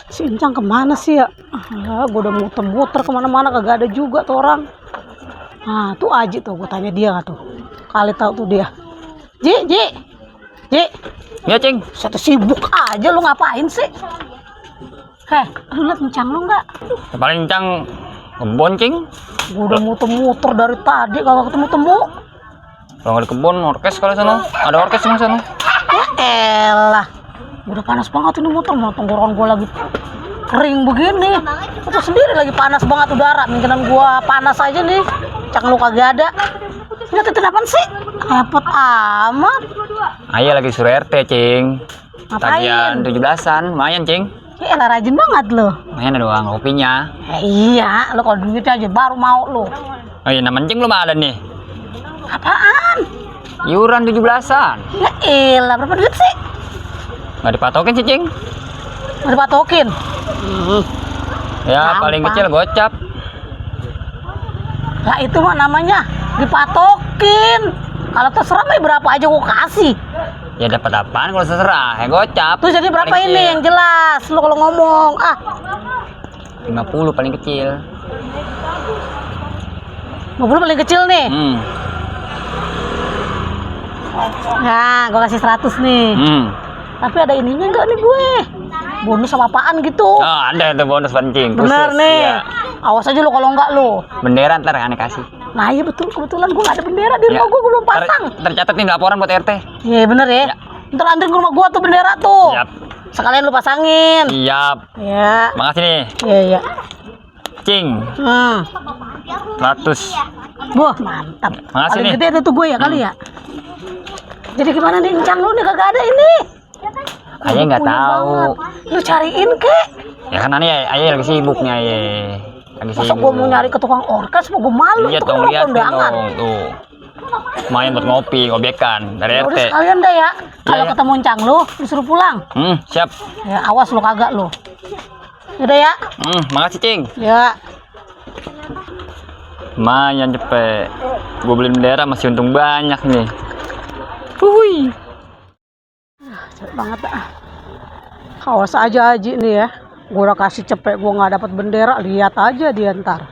Si Encang kemana sih ya? Ya, gue udah muter-muter kemana-mana kagak ada juga tuh orang. Nah, tuh Aji tuh, gue tanya dia nggak tuh. Kali tahu tuh dia. Ji. Ya, Cing. Saya tuh sibuk aja, lu ngapain sih? Heh, lu liat Encang lu nggak? Paling Encang kebon, Cing. Gue udah muter-muter dari tadi kagak ketemu-temu. Kalau nggak di kebon, orkes kali sana. Ada orkes di sana. Ya elah. Udah panas banget ini motor, mau tenggorokan gue lagi kering begini. Itu sendiri lagi panas banget udara. Mungkinan gue panas aja nih. Cang lu kagak ada. Lihat itu apaan sih? Repot amat. Ayah lagi suruh RT, Cing. Ngapain? Tagihan 17-an, lumayan, Cing. Ya elah rajin banget lo. Lumayan doang kopinya. Iya, lo kalau duitnya aja baru mau lo. Oh iya, namanya Cing belum ada nih. Apaan? Iuran 17-an. Ya elah, berapa duit sih? Nggak dipatokin sih, Cing. Mau dipatokin? Ya, Gampang. paling kecil gocap. Lah itu mah namanya dipatokin. Kalau terserah mah berapa aja gue kasih. Ya dapat apaan kalau terserah, ya gocap. Terus jadi berapa Paling ini kecil. yang jelas? Lo kalau ngomong, 50 paling kecil. 50 paling kecil nih. Nah, gue kasih 100 nih. Tapi ada ininya enggak nih gue? Bonus sama apaan gitu? Oh, ada itu bonus pancing. Bener khusus. nih. Iya. Awas aja lo kalau enggak lo. Bendera ntar aneh kasih. Nah iya betul, kebetulan gue gak ada bendera di rumah gue belum pasang. Tercatat nih laporan buat RT. Iya bener ya. Ya. Ntar anterin ke rumah gue tuh bendera tuh. Siap. Sekalian lu pasangin. Siap. Ya. Makasih nih. Iya. Cing. 100. Wah mantap. Makasih Paling nih. gede itu tuh gue ya kali ya. Jadi gimana nih Encang lu nih kagak ada ini? Ayah nggak Punya tahu. banget. Lu cariin kek. Ya kan ayah lagi sibuk nih ayah. Lagi Masa sibuk. gue mau nyari ke tukang orkes, mau gue malu. Iya Itu kan dong, rumah lihat kondangan. dong tuh. Main buat ngopi, ngobekan dari Udah RT. sekalian dah ya. Kalau Iya. ketemu Encang lu, disuruh pulang. Siap. Ya awas lu kagak lu. Udah ya. Makasih, Cing. Ya. Lumayan cepet. Gue beli bendera masih untung banyak nih. Wuih. Cepet banget ah. Awas aja Haji nih ya. Gue udah kasih cepet, gue nggak dapat bendera. Lihat aja dia ntar.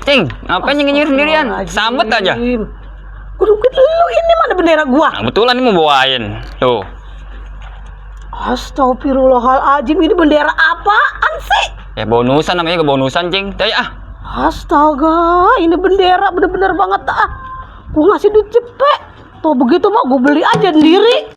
Cing, ngapain nyengir sendirian? Sambet aja. Kudu lu ini mana bendera gua? Nah, kebetulan ini mau bawain. Tuh. Astagfirullahaladzim, ini bendera apaan sih? Ya bonusan namanya, kebonusan, Cing. Ya. Astaga, ini bendera bener-bener banget ah. Gua ngasih duit cepet. Tuh begitu mah gua beli aja sendiri.